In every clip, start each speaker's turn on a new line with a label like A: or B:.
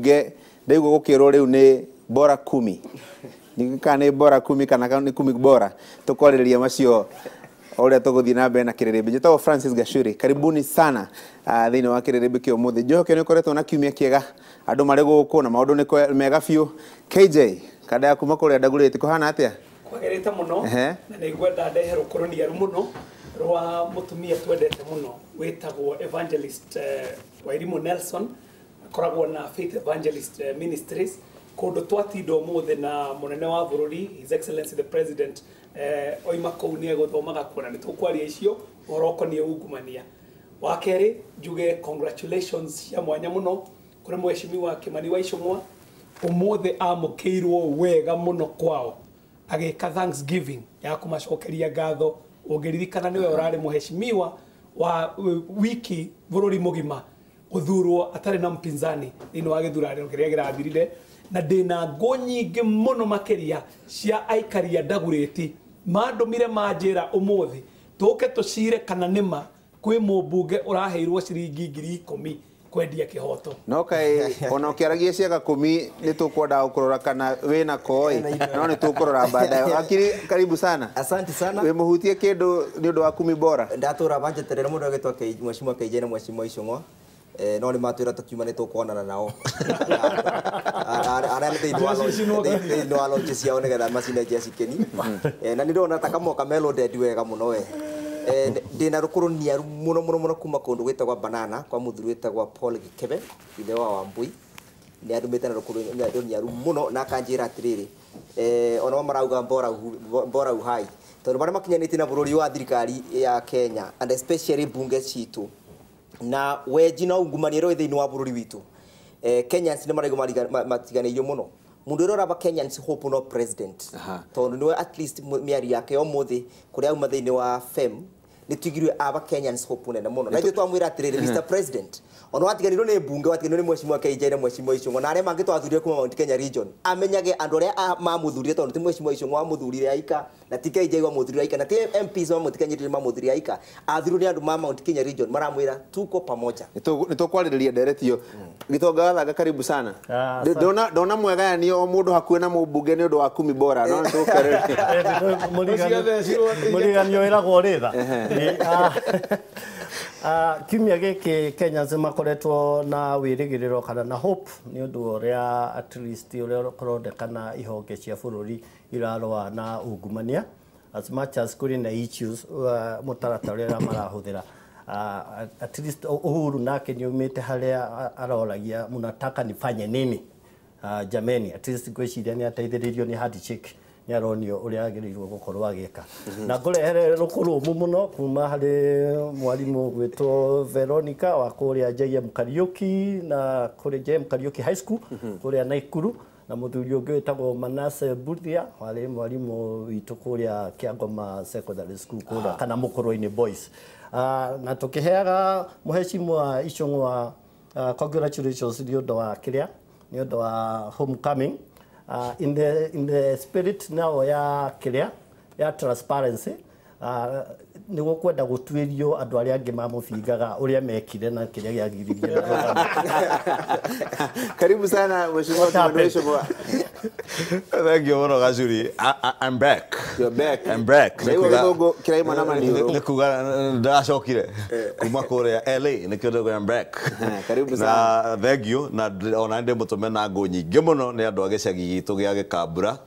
A: Mũmbunge ndaigua gũkĩrwo rĩu nĩ bora kumi. Kana nĩ bora kumi kana nĩ kumi bora, tũkwarĩrĩria macio ũrĩa tũgũthiĩ na mbere na kĩrĩrĩmbĩ. Njĩtagwo Francis Gachuri, karibuni sana thĩinĩ wa kĩrĩrĩmbĩ kĩa ũmũthĩ. Njoke nĩ ũkoretwo na kiumia kĩega, andũ marĩ gũkũ na maũndũ nĩ mega biũ. KJ kanda ya kuma kũrĩa Ndagũrĩti kũhana atĩa?
B: Kwagĩrĩte mũno na nĩ ngwenda ndehe rũkũrũniaru mũno rwa mũtumia twendete mũno wĩtagwo Evangelist Wairimu Nelson, akoragwo na Faith Evangelist Ministries kũndũ twatinda ũmũthĩ na mũnene wa bũrũri His Excellency the President oima kũu nĩ egũthomaga kuona nĩ tũkwaria icio ũhoro ũkoniĩ ungumania. Wa kerĩ njuge congratulations cia mwanya mũno kũrĩ mheshimiwa Kimani wa Ichung'wa, ũmũthĩ amũkĩirwo wega mũno kwao agĩka thanksgiving ya kũmacokeria ngatho. Ũngĩririkana nĩwe ũrarĩ mheshimiwa wa wiki bũrũri mũgima gũthurwo atarĩ na mpinzani thĩinĩ wa gĩthurano kĩrĩa kĩrathirire, na ndĩna ngũ nyingĩ mũno makĩria cia aikari a Ndagũrĩti mandũmire manjĩra ũmũthĩ tũke tũcire kana nĩma kwĩ mũmbunge ũraheirwo ciringi 10,000 kwendia kĩhoto.
A: No kaĩ ona ũkĩaragia cia gakũmi nĩ tũkwendaga gũkũrora kana wĩna koi, no nĩ tũkũrora baadaye. Wakiri, karibu sana.
C: Asante sana.
A: Wĩ mũhutie kĩndũ nĩ ũndũ wa kumi bora?
C: Ndatũra banjeterera mũndũ agĩtwo Mheshimiwa KJ na Mheshimiwa Ichung'wa. No nĩ matwĩra tũkiuma nĩ tũkuonana nao arĩa nĩ thĩinĩ wa launch ciao nĩgetha macine Jesse Keni. Na nĩ ndĩrona ta kamoka me loaded wega mũno we. Ndĩna rũkũrũ niaru mũno mũno mũno kuma kũndũ gwĩtagwo Banana kwa mũthuri wĩtagwo Paul Gikebe ithe wa Wambui. Nĩ andũmĩte na rũkũrũ niaru mũno na akanjĩra atĩrĩrĩ, ona marauga bora uhai tondũ marĩa makinyanĩtie na bũrũri wa thirikari ya Kenya and especially bunge citũ na wenji na ungumania ũrĩa wĩ thĩinĩ wa bũrũri witũ. Kenyans nĩ maraigua matiganĩirio mũno. Mũndũ ũrĩa ũraba Kenyans hope no president tondũ nĩwe at least mĩario yake ũmũthĩ kũrĩa auma thĩinĩ wa FEM nĩ tuigirwe aba Kenyans hope nene mũno. Na ithuĩ twamwĩra atĩrĩrĩ, Mr President, ona watiganĩirwo nĩ mbunge, watiganĩirwo nĩ Mheshimiwa KJ na Mheshimiwa Ichung'wa na arĩa mangĩ twathurire kuma Mount Kenya region, amenyage andũ arĩa mamũthurire tondũ ti Mheshimiwa Ichung'wa wamũthurire aika na ti KJ wamũthurire aika na ti MPs wa Mount Kenya region mamũthurire aika, athurwo nĩ andũ ma Mount Kenya region maramwĩra tuko pamoja.
A: Nĩ tũkwarĩrĩria ndereti ĩyo. Gĩtonga Gathanga, karibu sana. Ndona mwegayanio o mũndũ hakuhĩ na mũmbunge nĩ ũndũ wa kumi bora, no nĩ tũkũarĩrĩria.
D: Mũriganio wĩragwo rĩtha. Kiumia gĩkĩ Kenyans makoretwo na wĩrĩgĩrĩro kana na hope nĩ ũndũ ũrĩa at least ũrĩa kũronekana ihonge cia bũrũri irarũa na ungumania as much as kũrĩ na issues mũtaratara ũrĩa marahũthĩra. At least Uhuru nake nĩaumĩte harĩa aroragia mnataka nifanye nini jameni, at least ngwĩciria nĩ ateithĩrĩirio nĩ handshake nĩ aronio ũrĩa agĩrĩirwo gũkorwo agĩka. Na ngũrehere rũkũrũmu mũno kuma harĩ mwarimũ gwĩtwo Veronica wa kũrĩa JM Kariuki na kũrĩ JM Kariuki High School kũrĩa Naikuru, na mũthuri ũngĩ wĩtagwo Manase Buthia warĩ mwarimũ witũ kũrĩa Kĩangoma Secondary School kũrĩa kana Mũkũrwe-inĩ Boys. Na tũkĩheaga Mheshimiwa Ichung'wa congratulations nĩ ũndũ wa kĩrĩa nĩ ũndũ wa homecoming. In the spirit now ya kĩrĩa ya transparency, nĩ gũkwenda gũtuĩrio andũ arĩa angĩ mamũbingaga ũrĩa mekire na kĩrĩa gĩagiririe.
A: Karibu sana Mheshimiwa Kimani Ichung'wa.
E: Thank you mũno Gachuri. I'm back.
A: You're back.
E: I'm back.
A: Gĩthũngũ kĩraima na maniũrũ.
E: Nĩ kuga ndacokire kuma kũrĩa LA nĩkĩo ndauga I'm back.
A: Karibu sana.
E: Na thank you na ona ndĩ mũtũme na ngũ nyingĩ mũno nĩ andũ a gĩcagi gitũ gĩa Gĩkambura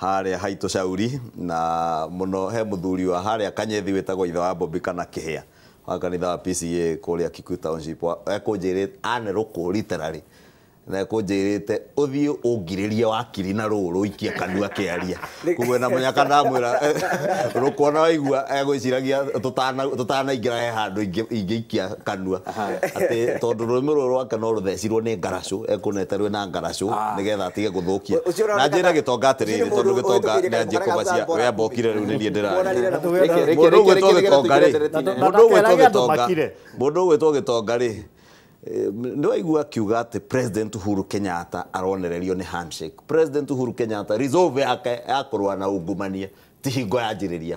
E: harĩa haitũ Cauri, na mũno he mũthuri wa harĩa Kanyethi wĩtagwo ithe wa Bobby kana Kĩhĩa wa kanitha wa PCA kũrĩa Kikuyu Township ekũnjĩrĩte ane rũkũ literally na ekũnjĩrĩte ũthiĩ ũngirĩrie wakiri na rũũ rũikie kanua kĩaria. Koguo na mũnyaka ndamwĩra rũkũ ona waigua egwĩciragia tũtanaingĩra he handũ ingĩikia kanua atĩ tondũ rũrĩmĩ rũrũ rwake no rũthecirwo nĩ ngaracũ, ekũnete rwĩ na ngaracũ nĩgetha atige gũthũkia. Na njĩre Gĩtonga atĩrĩrĩ, tondũ Gĩtonga nĩanjie kũmacia we ambokire rĩu nĩ niĩ ndĩraria. Mũndũ ũgwĩtwo Gĩtonga rĩ, nĩ waigua akiuga atĩ President Uhuru Kenyatta aronererio nĩ handshake. President Uhuru Kenyatta resolve yake ya kũrũa na ungumania ti hingo yanjĩrĩria.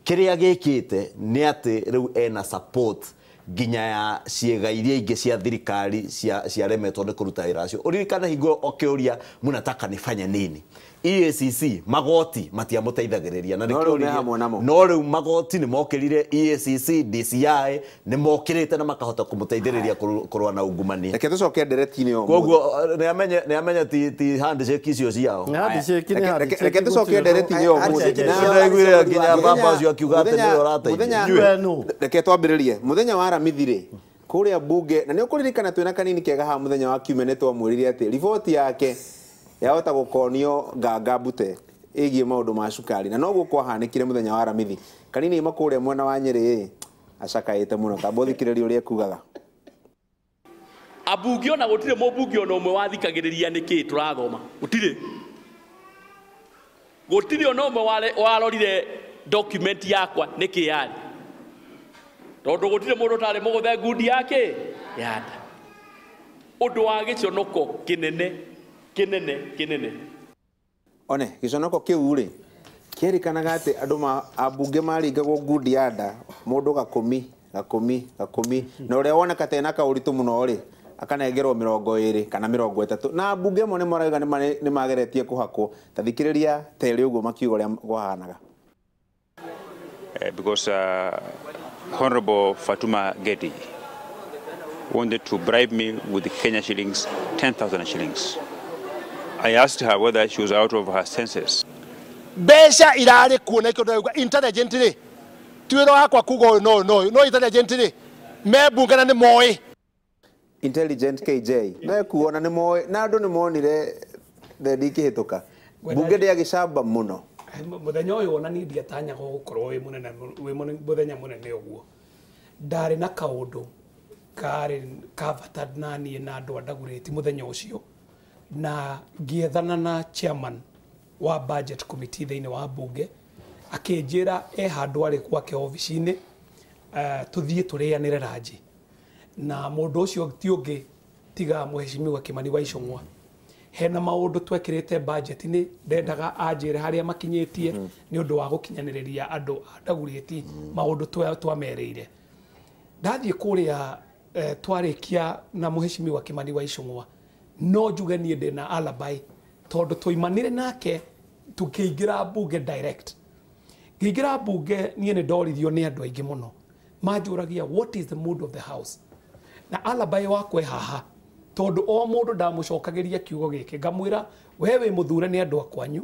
E: Kĩrĩa gĩkĩte nĩ atĩ rĩu ena support nginya ya ciĩga iria ingĩ cia thirikari ciaremetwo nĩ kũruta wĩra ũcio. Ũririkane hingo ũkĩũria munataka nifanye nini, EACC magoti matiamũteithagĩrĩria na
A: No rĩu me hamwe namo.
E: No rĩu magoti nĩ mokĩrire, EACC, DCI nĩ mokĩrĩte na makahota kũmũteithĩrĩria kũrũa na ungumania.
A: Reke tũcoke ndereti-inĩ ĩyo.
E: Koguo nĩ amenye ti handshake icio ciao.
D: Nĩ handshake, nĩ handshake.
A: Reke tũcoke ndereti-inĩ ĩyo ũmũthĩ.
E: Nĩndaiguire nginya baba ũcio akiuga atĩ nĩwe ũrateithia.
D: We nũ?
A: Reke twambĩrĩrie mũthenya wa Aramithi rĩ kũrĩa bunge, na nĩ ũkũririkana twĩna kanini kega haha mũthenya wa kiumia nĩ twamwĩrire atĩ riboti yake yahota gũkonio nganga mbute ĩgiĩ maũndũ ma cukari, na noguo kwahanĩkire mũthenya wa Aramithi. Kanini ima kũrĩa mwena wa Nyĩrĩ acakaĩte mũno, tamba ũthikĩrĩrie ũrĩa ekugaga.
F: Ambunge ona gũtirĩ mũmbunge ona ũmwe wathikagĩrĩria nĩkĩ tũrathoma, gũtirĩ ona ũmwe warorire document yakwa nĩkĩ yarĩ, tondũ gũtirĩ mũndũ ũtarĩ mũgũthe ngundi yake ya nda. Ũndũ wa gĩconoko kĩnene kĩnene kĩnene.
A: One gĩconoko kĩu rĩ kĩerĩkanaga atĩ andũ ma ambunge maringagwo ngundi ya nda, mũndũ gakũmi gakũmi gakũmi, na ũrĩa woneka tena kaũritũ mũno rĩ akanengerwo 20 kana 30, na ambunge amwe nĩ marauga nĩ mageretie kũhakwo. Ta thikĩrĩria terĩ ũguo makiuga ũrĩa kwahanaga.
G: Because Honorable Fatuma Getty wanted to bribe me with Kenya shillings, 10,000 shillings. I asked her whether she was out of her senses.
H: Mbeca irarĩ kuo na ikĩo ndĩrauga intelligent rĩ ti wĩra wakwa kuga ũyũ no no no intelligent rĩ me mbunge na nĩ moĩ.
A: Intelligent KJ mekuona nĩ moĩ, na andũ nĩ monire thendi ikĩhĩtũka bunge ndĩagĩcamba mũno.
B: Mũthenya ũyũ ona niĩ ndiatanyaga gũkorwo wĩ mũnene, wĩ mũthenya mũnene ũguo. Ndarĩ na kaũndũ karĩ ka bata na niĩ na andũ a Ndagurĩti mũthenya ũcio, na ngĩethana na chairman wa budget committee thĩinĩ wa bunge, akĩnjĩra e handũ arĩ gwake obici-inĩ, tũthiĩ tũrĩanĩre ranji na mũndũ ũcio ti ũngĩ tiga Mheshimiwa Kimani wa Ichung'wa. Hena maũndũ twekĩrĩte budget-inĩ ndendaga anjĩre harĩa makinyĩtie nĩ ũndũ wa gũkinyanĩrĩria andũ a Ndagurĩti maũndũ twamerĩire. Ndathiĩ kũrĩa, twarĩkia na Mheshimiwa Kimani wa Ichung'wa, no njuge niĩ ndĩna alibi tondũ twaimanire nake tũkĩingĩra bunge direct. Ngĩingĩra bunge niĩ nĩ ndorithio nĩ andũ aingĩ mũno manjũragia, "What is the mood of the house?" Na alibi wakwa ĩ haha tondũ o mũndũ ndamũcokagĩria kiugo gĩkĩ ngamwĩra, "We wĩ mũthure nĩ andũ akwanyu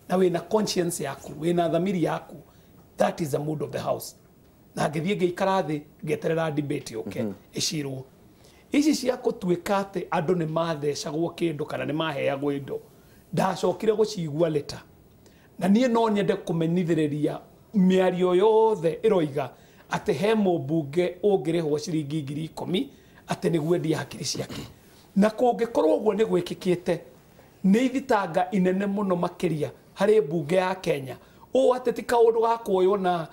B: na wĩna conscience yaku, wĩna thamiri yaku, that is the mood of the house." Na ngĩthiĩ ngĩikara thĩ ngĩeterera debate yũke ĩcirwo. Ici cia gũtuĩka atĩ andũ nĩ mathecagwo kĩndũ kana nĩ maheagwo indo ndacokire gũcigua later, na niĩ no nyende kũmenyithĩrĩria mĩario yothe ĩroiga atĩ he mũmbunge ũngĩrĩhwo ciringi 10,000 atĩ nĩguo endie hakiri ciake. Na kũngĩkorwo ũguo nĩ gwĩkĩkĩte, nĩ ithitanga inene mũno makĩria harĩ mbunge ya Kenya, ũũ atĩ ti kaũndũ ga kuoywo na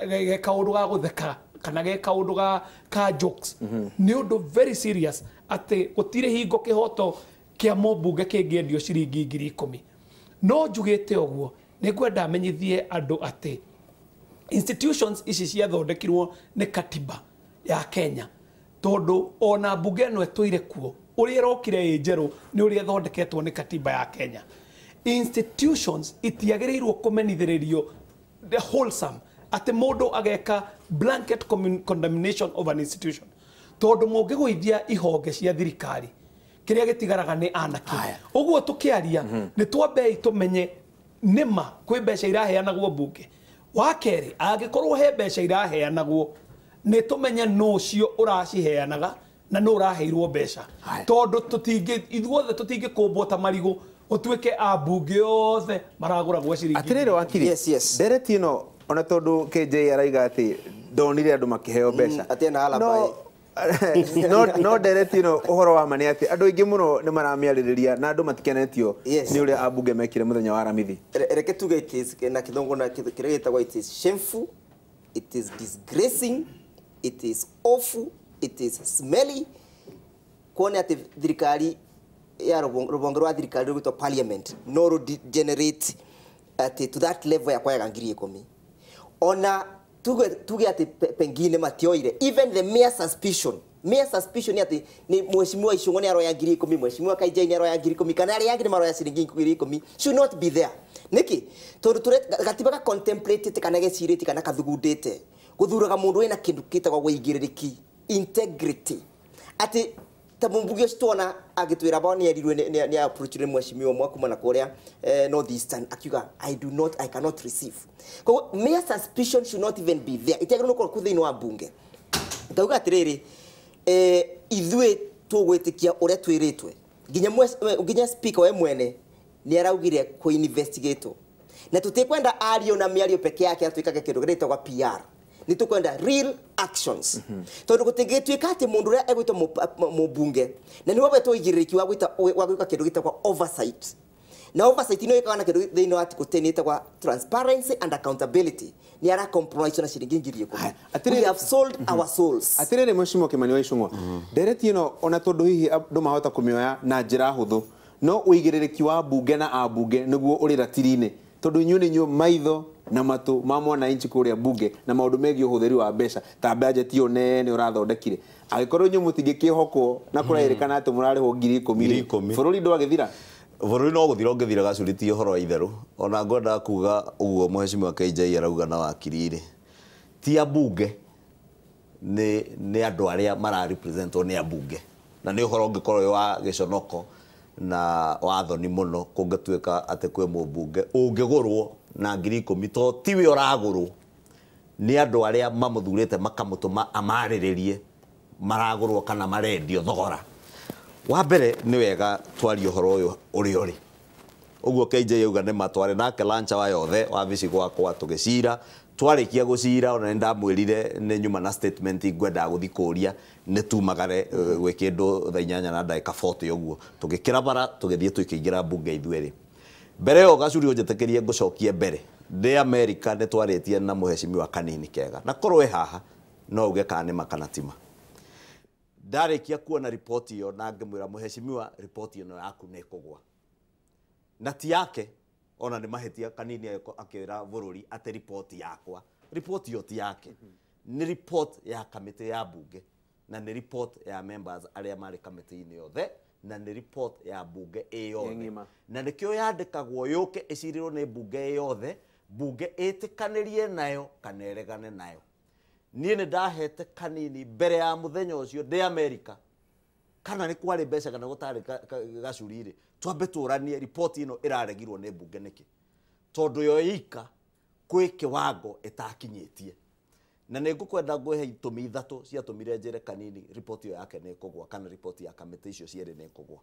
B: ge kaũndũ ga gũtheka kana ge kaũndũ ka jokes. Nĩ ũndũ very serious atĩ gũtirĩ hingo kĩhoto kĩa mũmbunge kĩngĩendio ciringi 10,000. No njugĩte ũguo nĩ ngwenda menyithie andũ atĩ institutions ici ciathondekirwo nĩ katiba ya Kenya, tondũ ona mbunge ĩno ĩtũire kuo ũrĩa ĩrokire ĩ njerũ nĩ ũrĩa ĩthondeketwo nĩ katiba ya Kenya. Institutions itiagĩrĩirwo kũmenithĩrĩrio the wholesome atĩ mũndũ ageka blanket condemnation of an institution, tondũ mũngĩgũithia ihonge cia thirikari kĩrĩa gĩtigaraga nĩ anarchy. Ũguo tũkĩaria nĩ twambei tũmenye nĩma kwĩ mbeca iraheanagwo mbunge. Wa kerĩ, angĩkorwo he mbeca iraheanagwo, nĩ tũmenye nũ ũcio ũraciheanaga na nũ ũraheirwo mbeca, tondũ tũtingĩ ithuothe tũtingĩkũmbwo ta marigũ ũtuĩke ambunge othe maragũragwo ciringi.
A: Atirĩrĩ wakiri,
C: Yes.
A: ndereti ĩno ona tondũ KJ araiga atĩ ndonire andũ makĩheo mbeca.
C: Atĩ ena alibi.
A: No ndereti ĩno ũhoro wa ma nĩ atĩ andũ aingĩ mũno nĩ maramĩarĩrĩria na andũ matikenetio nĩ ũrĩa ambunge mekire mũthenya wa Aramithi.
C: Reke tuge it is na kithongo na kĩrĩa gĩtagwo it is shameful, it is disgracing, it is awful, it is smelly kuona atĩ thirikari ya rũhonge rwa thirikari rũgwĩtwo parliament no rũ generate atĩ to that level ya kwaga 10,000. Ona Tuge atĩ pengine matioire even the mere suspicion atĩ nĩ mheshimiwa Icũng'wa nĩ aroya 10,000, mheshimiwa Kainjai nĩ aroya 10,000, kana arĩa angĩ nĩ maroya ciringi 10,000 should not be there. Nĩkĩ? Tondũ gatiba ga contemplate kana gecirĩtie kana kathugundĩte gũthuraga mũndũ wĩna kĩndũ gĩtagwo wĩigĩrĩrĩki, integrity, atĩ ta mũmbunge ũcio tuona agĩtwĩra bao nĩ erirwe nĩ approachire mheshimiwa ũmwe kuma na kũrĩa North Eastern akiuga I cannot receive. Koguo mere suspicion should not even be there. Itiagĩrĩirwo gũkorwo kũu thĩinĩ wa mbunge. Ngauga atĩrĩrĩ, ithuĩ tũgwĩtĩkia ũrĩa twĩrĩtwe nginya speaker we mwene nĩ araugire kũ investigate na tũtikwenda ario na mĩario peke yake atuĩkage kĩndũ gĩtagwo PR. Nĩ tũkwenda real actions. Tondũ gũtingĩtuĩka atĩ mũndũ ũrĩa egwĩtwo mũmbunge na nĩwe wetwo ũigĩrĩrĩki wa gwĩka kĩndũ gĩtagwo oversight. Na oversight ĩno ĩkaga na kĩndũ thĩinĩ wa article 10 ĩtagwo transparency and accountability. Nĩ ara compromise na ciringi 10,000. We have sold our souls.
A: Atĩrĩrĩ mheshimiwa Kimani wa Icũng'wa, ndereti ĩno ona tondũ hihi andũ mahota kũmĩoya na njĩra hũthũ, no ũigĩrĩrĩki wa mbunge na ambunge nĩguo ũrĩ ratiri-inĩ, tondũ inyuĩ nĩ inyuĩ maitho na matũ ma mwananchi kũrĩa mbunge na maũndũ megiĩ ũhũthĩri wa mbeca ta budget ĩyo nene ũrathondekire. Angĩkorwo inyuĩ mũtingĩkĩhokwo na kũrerĩkana atĩ mũrarĩhwo 10,000, bũrũri ndwagĩthira.
E: Bũrũri no gũthira ũngĩthira gacuri ti ũhoro wa itherũ. Ona ngwendaga kuga ũguo mheshimiwa KJ arauga na wakiri rĩ, ti ambunge, nĩ andũ arĩa mararepresentwo nĩ ambunge, na nĩ ũhoro ũngĩkorwo wĩ wa gĩconoko na wathoni mũno kũngĩtuĩka atĩ kwĩ mũmbunge ũngĩgũrwo na 10,000 to tiwe ũragũrwo nĩ andũ arĩa mamũthurĩte makamũtũma amarĩrĩrie maragũrwo kana marendio thogora. Wa mbere nĩ wega twarie ũhoro ũyũ ũrĩa ũrĩ. Ũguo KJ auga nĩ matware nake lancha wa yothe wabici gwakwa tũgĩcira, twarĩkia gũcira ona nĩ ndamwĩrire nĩ nyuma na statement ngwendaga gũthiĩ kũria nĩ tumagare gwĩ kĩndũ 8:40 ũguo tũgĩkĩra bara tũgĩthiĩ tũkĩingĩra mbunge ithuerĩ. Mbere ĩyo gacuri ũnjĩtĩkĩrie ngũcokie mbere ndĩ America nĩ twarĩtie na mũhecimiwa Kanini Kega na korwo wĩ haha no uge kana nĩ ma kana ti ma. Ndarĩkia kuona riboti ĩyo na ngĩmwĩra mũhecimiwa riboti ĩno yaku nĩ ĩkũgwa, na ti yake ona nĩ mahĩtia Kanini akĩra bũrũri atĩ riboti yakwa, riboti ĩyo ti yake, nĩ report ya kamĩtĩ ya mbunge na nĩ report ya members arĩa marĩ kamĩtĩ-inĩ yothe na nĩ report ya mbunge ĩ yothe, na nĩkĩo yandĩkagwo yũke ĩcirĩrwo nĩ mbunge ĩ yothe, mbunge ĩtĩkanĩrie nayo kana ĩregane nayo. Niĩ nĩ ndahete Kanini mbere ya mũthenya ũcio ndĩ America kana nĩ kwarĩ mbeca kana gũtarĩ gacuri rĩ, twambe tũranie riboti ĩno ĩraregirwo nĩ mbunge nĩkĩ, tondũ yo ika kwĩ kĩwango ĩtakinyĩtie. Na nĩ ngũkwenda ngũhe itũmi ithatũ ciatũmire njĩre Kanini riboti ĩyo yake nĩ ĩkũgwa kana riboti ya kamĩtĩ icio cierĩ nĩ ĩkũgwa.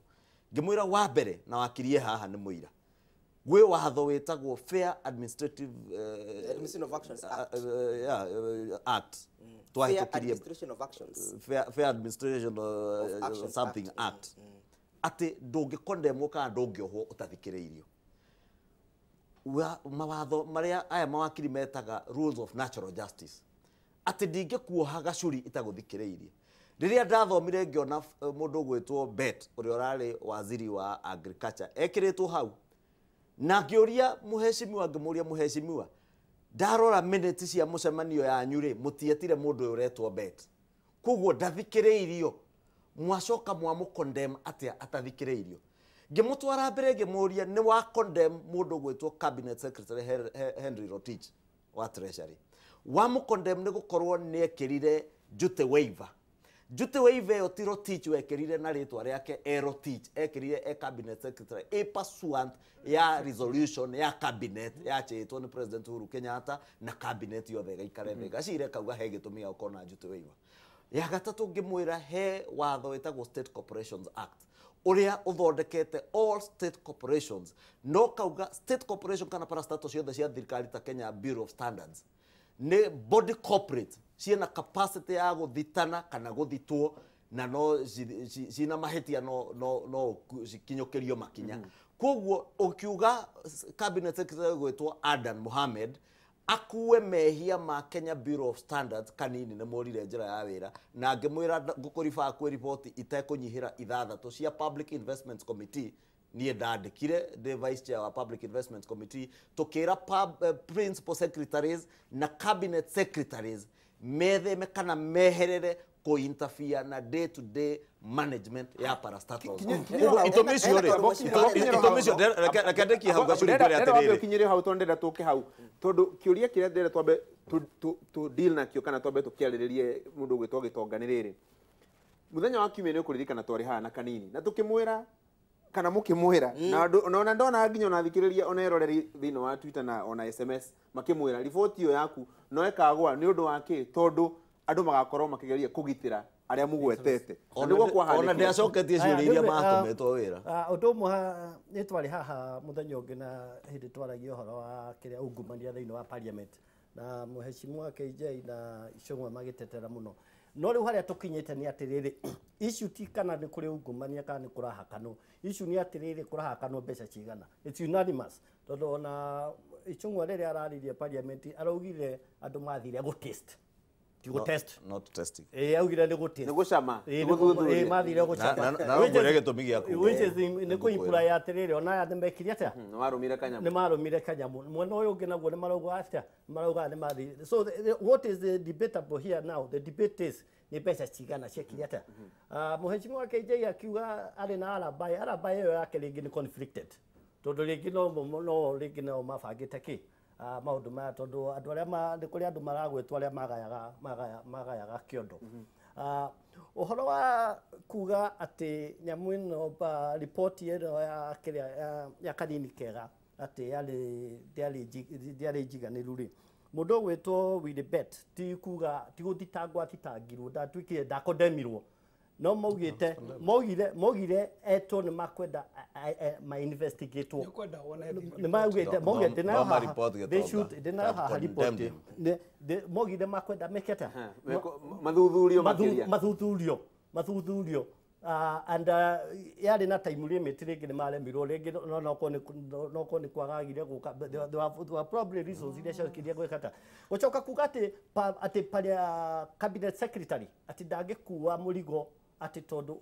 E: Ngĩmwĩra wa mbere na wakirie haha nĩ mũira, gwĩ watho wĩtagwo Fair Administrative
C: Administration of Actions Act.
E: Act.
C: Fair Administration of Actions.
E: Fair Administration of Actions something Act. Atĩ ndũngĩkondemwo kana ndũngĩohwo ũtathikĩrĩirio. Mawatho marĩa aya mawakiri metaga rules of natural justice. Atĩ ndingĩkuoha gacuri itagũthikĩrĩirie. Rĩrĩa ndathomire ngĩona mũndũ ũgwĩtwo Bet ũrĩa ũrarĩ waziri wa agriculture ekĩrĩtwo hau, na ngĩũria mũhecimiwa, ngĩmũria mũhecimiwa, ndarora minute cia mũcemanio yanyu rĩ, mũtietire mũndũ ũyũ ũretwo Bet, koguo ndathikĩrĩirio, mwacoka mwamũ-condemn atĩa atathikĩrĩirio? Ngĩmũtwara mbere ngĩmũria nĩ wa condemn mũndũ ũgwĩtwo cabinet secretary Henry Rotich wa Treasury, wamũ-condemn nĩ gũkorwo nĩ ekĩrire duty waiver. Duty waiver ĩyo ti Rotich wekĩrire na rĩtwa rĩake e Rotich, ekĩrire e cabinet secretary ĩ pursuant ya resolution ya cabinet yachĩtwo nĩ President Uhuru Kenyatta na cabinet yothe ĩgaikara thĩ gacire kauga he gĩtũmi gĩa gũkorwo na duty waiver. Ya gatatũ ngĩmwĩra he watho wĩtagwo State Corporations Act ũrĩa ũthondekete all state corporations, no kauga state corporation kana parastatal ciothe cia thirikari ta Kenya Bureau of Standards nĩ body corporate ciĩna capacity ya gũthitana kana gũthitwo na no cina mahĩtia no cikinyũkĩrio makinya. Koguo ũkiuga cabinet secretary gwĩtwo Adan Mohamed akue mehia ma Kenya Bureau of Standards, Kanini nĩ morire njĩra ya wĩra na ngĩmwĩra ngũkũribaa kwĩ riboti itekũnyihĩra ithathatũ cia Public Investments Committee Niĩ ndandĩkire ndĩ vice chair wa Public Investment Committee, tũkĩra principal secretaries na cabinet secretaries metheme kana meherere kũ-interfere na day to day management ya parastatals. Ũguo itũmi icio rĩ, itũmi icio, reke ndĩkie hau, Gacuri, ngwĩre atĩrĩrĩ.
A: Ũkinyĩre hau tondũ ndĩrenda tũke hau, tondũ kĩũria kĩrĩa ndĩrenda twambe tu deal nakĩo kana twambe tũkĩarĩrĩrie mũndũ ũgwĩtwo Gĩtonga nĩ rĩrĩ. Mũthenya wa kiumia nĩ ũkũririkana twarĩ haha na Kanini na tũkĩmwĩra kana mũkĩmwĩra na andũ ona ndona nginya ona thikĩrĩria ona eroreri thĩinĩ wa Twitter na ona SMS makĩmwĩra riboti ĩyo yaku no ĩkagwa nĩ ũndũ wa kĩ, tondũ andũ magakorwo makĩgeria kũgitĩra arĩa mũgwetete. Na nĩguo kwahanĩkire.
E: Ona ndĩacoketie ciũria iria matũmĩtwo wĩra.
D: Ũndũ ũmwe nĩ twarĩ haha mũthenya ũngĩ na hĩndĩ twaragia ũhoro wa kĩrĩa ungumania thĩinĩ wa parliament, na mũheshimiwa KJ na Icũng'wa magĩtetera mũno. No rĩu harĩa tũkinyĩte nĩ atĩrĩrĩ, issue ti kana nĩ kũrĩ ungumania kana nĩ kũrahakanwo, issue nĩ atĩrĩrĩ, kũrahakanwo mbeca cigana. It's unanimous, tondũ ona Icũng'wa rĩrĩa araririe parliament araugire andũ mathire gũ test, ti gũ test.
E: Not testing.
D: Ĩĩ, augire nĩ gũ test.
A: Nĩ gũcama,
D: Ĩĩ,
A: nĩ gũthuthuria.
D: Ĩĩ, mathire gũcama.
E: Na no ngwĩre gĩtũmi gĩa
D: Which is nĩ kũ-imply atĩrĩrĩ, ona aya nĩmekire atĩa?
A: Nĩ marũmire kanyamũ.
D: Nĩ marũmire kanyamũ. Mwena ũyũ ũngĩ naguo nĩ marauga atĩa? Nĩ marauga nĩ mathire. So what is the debatable here now? The debate is nĩ mbeca cigana ciekire atĩa? Mũheshimiwa KJ akiuga arĩ na arabai, arabai ĩyo yake rĩngĩ nĩ conflicted, tondũ rĩngĩ no rĩngĩ no mabangĩte kĩ maũndũ maya, tondũ andũ arĩa nĩ kũrĩ andũ maragwetwo arĩa magayaga kĩondo. Ũhoro wa kuga atĩ nyamũ ĩno riboti ĩno ya kĩrĩa ya Kanini Kega atĩ ndĩarĩ njiganĩru rĩ, mũndũ ũgwĩtwo Willy Bett ti kuga ti gũthitangwo athitangirwo, ndatuĩkire ndakondemirwo, no maugĩte maugire etwo nĩ makwenda ma investigatwo.
B: Nĩũkwenda wone
D: nĩ maugĩte maugĩte ndĩnayo
E: Thoma
D: haha
E: report,
D: they
E: Gĩtonga.
D: should ndĩnayo haha
E: Have
D: report
E: condemned him.
D: Maugire makwenda meke atĩa?
A: Mathuthurio makĩria.
D: Mathuthurio and yarĩ na time limit, rĩngĩ nĩ maremirwo, rĩngĩ no korwo nĩ kwagagire gũka, but there were probably reasons iria ciakirie gwĩka ta gũcoka kuga atĩ atĩ paria cabinet secretary atĩ ndangĩkua mũrigo atĩ tondũ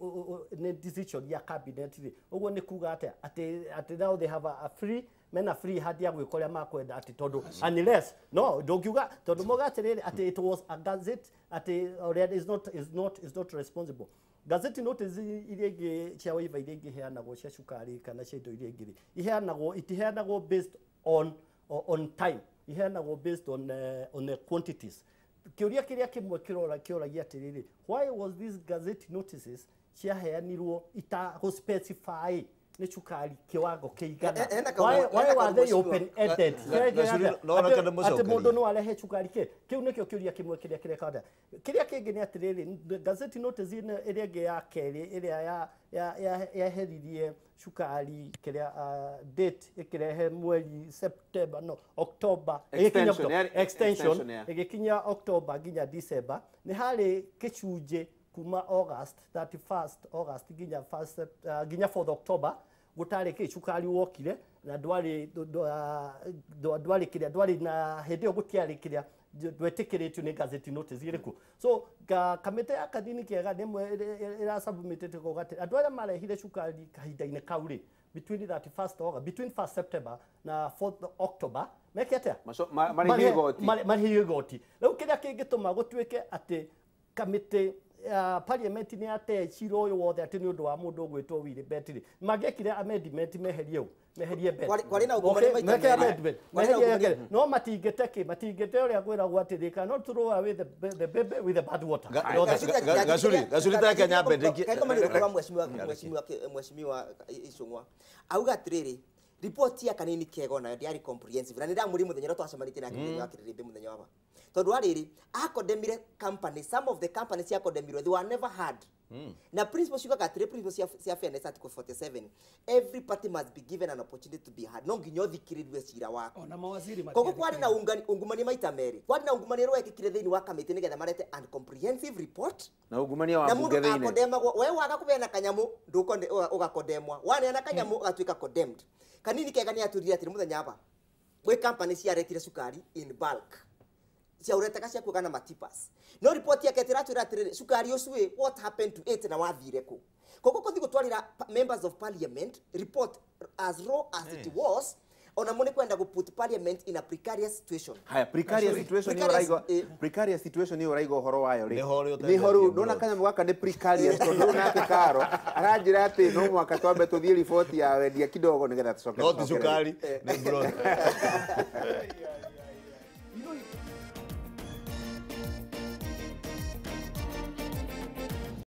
D: nĩ decision ya cabinet rĩ, ũguo nĩ kuga atĩa? Atĩ now they have a free mena free hand ya gwĩka ũrĩa makwenda, atĩ tondũ unless no ndũngiuga tondũ mauga atĩrĩrĩ atĩ it was a gazette atĩ ũrĩa is not responsible. Gazette notice iria ingĩ cia waiver iria ingĩ iheanagwo cia cukari kana cia indo iria ingĩ rĩ, iheanagwo itiheanagwo based on time, iheanagwo based on the quantities. Kĩũria kĩrĩa kĩmwe kĩrora kĩũragia atĩrĩrĩ, why was these gazette notices ciaheanirwo itagũ specify nĩ cukari kĩwango kĩigana?
C: Ena
D: Why
C: ena
D: were they
C: kaũndũ.
D: open ended?
E: Gacuri, no reke ndĩmũcokerie.
D: Atĩ mũndũ no arehe cukari kĩ kĩu nĩkĩo kĩũria kĩmwe kĩrĩa kĩreka. Kĩrĩa kĩngĩ nĩ atĩrĩrĩ, gazette notice ĩno ĩrĩa ĩngĩ ya kerĩ ĩrĩa yeheririe cukari kĩrĩa date ĩkĩrehe mweri September, no October, ĩgĩkinya
A: Extension,
D: October,
A: extension,
D: extension
A: yeah.
D: ĩgĩkinya October nginya December. Nĩ harĩ gĩcunjĩ kuma August 31st August nginya nginya 4th October gũtarĩ kĩ cukari wokire na ndwarĩ ndwarĩ kĩrĩa ndwarĩ na hĩndĩ ĩyo gũtiarĩ kĩrĩa ndwetĩkĩrĩtio nĩ gazette notice ĩrĩkũ. So kamĩtĩ ya Kanini Kega nĩmwe ĩrasubmitĩte kuga atĩ andũ arĩa marehire cukari kahinda-inĩ kau rĩ, between 31st August, between 1st September na 4th October, meke atĩa?
A: Marĩhie igoti.
D: Marĩhie igoti. Rĩu kĩrĩa kĩngĩtũma gũtuĩke atĩ kamĩtĩ ya parliament nĩ yate cira ũyũ wothe atĩ nĩ ũndũ wa mũndũ ũgwĩtwo Willy Bett rĩ, mangĩekire amendment meherie ũ meherie Bett.
C: Kwarĩ na ungumania
D: Okay,
C: maita
D: meke
C: merĩ.
D: amendment,
C: Kwarĩ na
D: meherie
C: ungumania.
D: kere. No matingĩte kĩ matingĩte ũrĩa kwĩragwo atĩ they cannot throw away the baby with the bath water.
E: Gacuri, tareke nyambe
C: Kaiko kwa mheshimiwa Icũng'wa auga atĩrĩrĩ, riboti ya Kanini Kega onayo ndĩarĩ comprehensive, na nĩ ndamũria mũthenya ũrĩa twacemanĩtie nake mũthenya wa kĩrĩrĩmbĩ mũthenya wa tondũ wa rĩrĩ akondemirĩ company, some of the companies ciakondemirwo, they were never heard. Na principle ciugaga atĩrĩ, principle cia fairness, article 47, every party must be given an opportunity to be heard. No nginya ũthikĩrĩrie cira waku.
B: Ona mawaziri
C: Koguo kwarĩ na ungumania maita merĩ. Kwarĩ na ungumania ũrĩa wekĩkire thĩinĩ wa kamĩtĩ nĩgetha marete an comprehensive report,
A: na ungumania wa
C: na
A: mbunge
C: mũndũ
A: thĩinĩ.
C: akondemagwo. We waga kũbeana kanyamũ ũgakondemwa, waneana kanyamũ ũgatuĩka condemned. Kanini Kega nĩ atwĩrire atĩrĩ mũthenya aba gwĩ company ciaretire cukari in bulk. Ciauretaga ciakuaga na matipas. No report yake ĩratwĩra atĩrĩrĩ, cukari ũcio ĩ, what happened to it na wathire kũ? Koguo kũthiĩ gũtwarĩra members of parliament report as raw as it was, ona mo nĩ kwenda gũ put parliament in a precarious situation.
A: Haya, precarious situation niyo
C: Precarious,
A: ũraiga, precarious situation niyo ũraiga ũhoro wayo rĩ.
E: Nĩho rĩ
A: Nĩho rĩu
E: ũtendetie
A: ndona
E: bro.
A: kanyamũ gaka nĩ precarious tondũ nake karo aranjĩra atĩ no mũhaka twambe tũthiĩ riboti ya wendia kidogo nĩgetha tũcoke
E: No ti
A: tũcokerere.
E: cukari, nĩ broth.